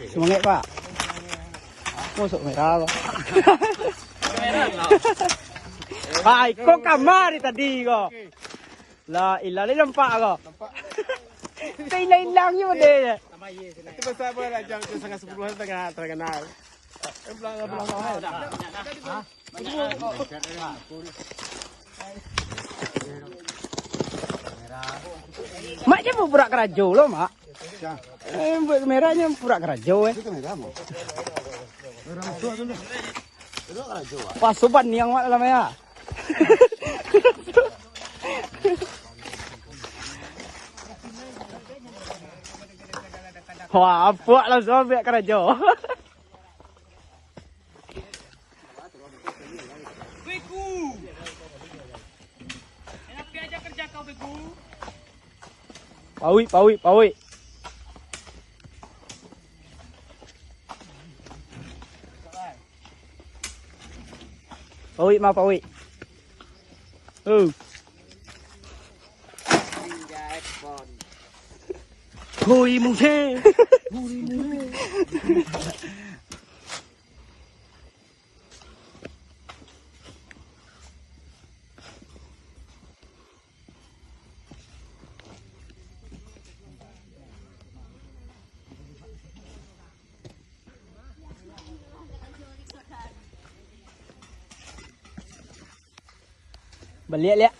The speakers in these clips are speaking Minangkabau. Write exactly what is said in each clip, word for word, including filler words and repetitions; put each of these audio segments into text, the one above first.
Semangat, Pak. Masuk merah, Pak. Pak, iko kamari tadi ko. La ilah, dia nampak ko. Tailang-ilang je benda je. Itu pasal apa lah, jam, jam setengah sepuluh tengah terkenal. Eh, belah, belah, belah. Mak je burak karajo lo, Mak. Eh, buat merahnya burak karajo, eh. Itu kamera, Mak. Merah masuk tu, Mak. Itu karajo, Mak. Wah, soban niang, Mak, dalam ya. Wah, apuak langsung ambil karajo. Begu. Kenapa aja kerja kau begu? Pawik, pawik, pawik. Pawik mah, pawik. Oh. Hoi, muse. Baliak, liak.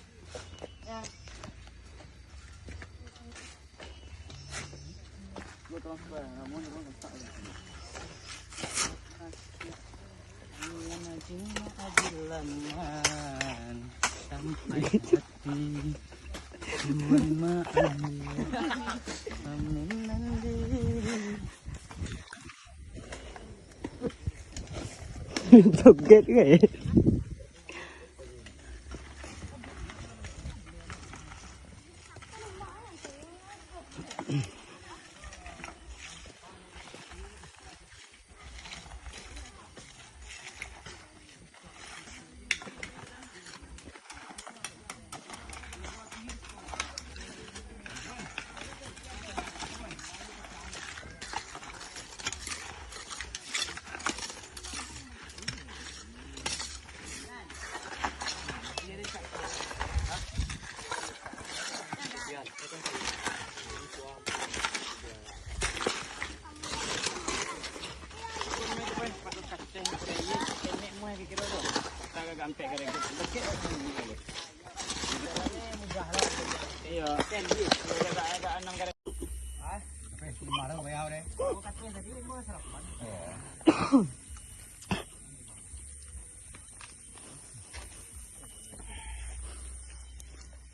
Joget ke?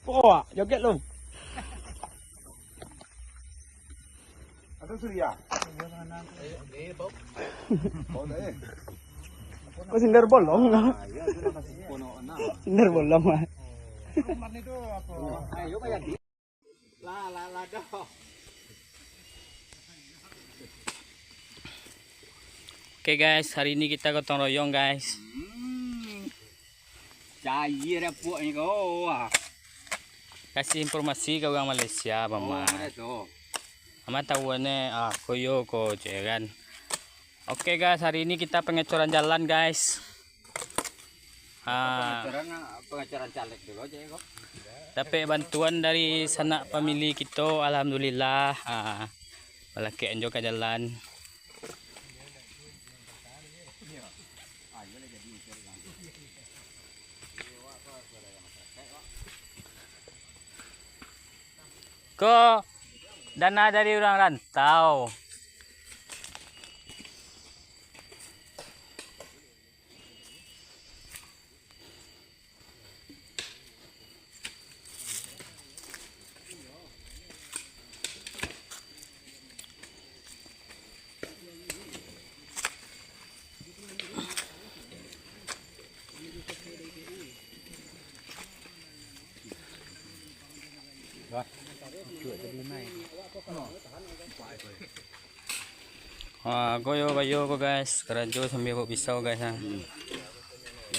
Oh, joget lu. Atau Surya? Oh, sender bolong. Sender bolong lah. Oke guys, hari ini kita gotong royong guys. Hmm. Cair apuak ni ko. Wah. Kasih informasi ka urang Malaysia, Bama. Aman tahu ne, ah, koyo ko je kan. Oke guys, hari ini kita pengecoran jalan guys. Ah. Pengecoran, pengecoran caleg dulu aja ya kok. Dapek bantuan dari sanak famili kito, alhamdulillah. Ah, balakek anjo ka jalan. Ko dana dari urang rantau. Wah, koyo kayo ko guys, karajo sambia bawa pisau guys, ha.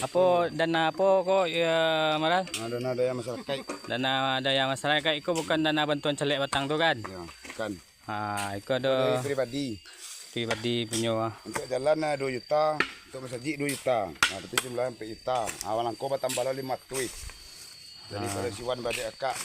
Apo dana apo ko, ya, Maral? Ah, dana daya masyarakat. Dana daya masyarakat iko bukan dana bantuan caleg batang tu kan? Ya, kan. Ha, iko ado dari pribadi. Pribadi punyo, ah. Untuk jalan, ah, dua juta, untuk masajik dua juta. Nah, berarti jumlahnyo ampek juta. Ah, balangko batambah lah limo ratuih. Jadi, ah, pada siwan badek akak.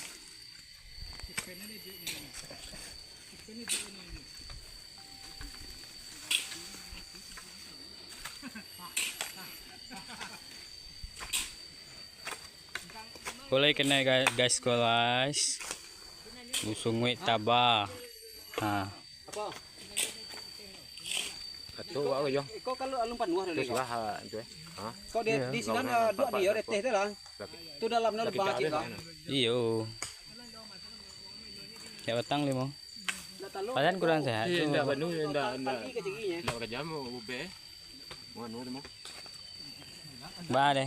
Boleh kena ga-, guys, guys. Usunguik taba. Ha. Kato awak ko, Jong. Iko kalau alun panuah dulu, Jong. Sudah, ah, itu, eh. Ha? Kok di, di sinan, ah, duo dia reteh tu lah. Tu dalam tu lubang kecil lah. Iyo. Ya, batang limo. Padan kurang sehat tu. Indak banu, indak, indak. Indak bakajam, ubeh. Mau anu tu mah. Ba deh.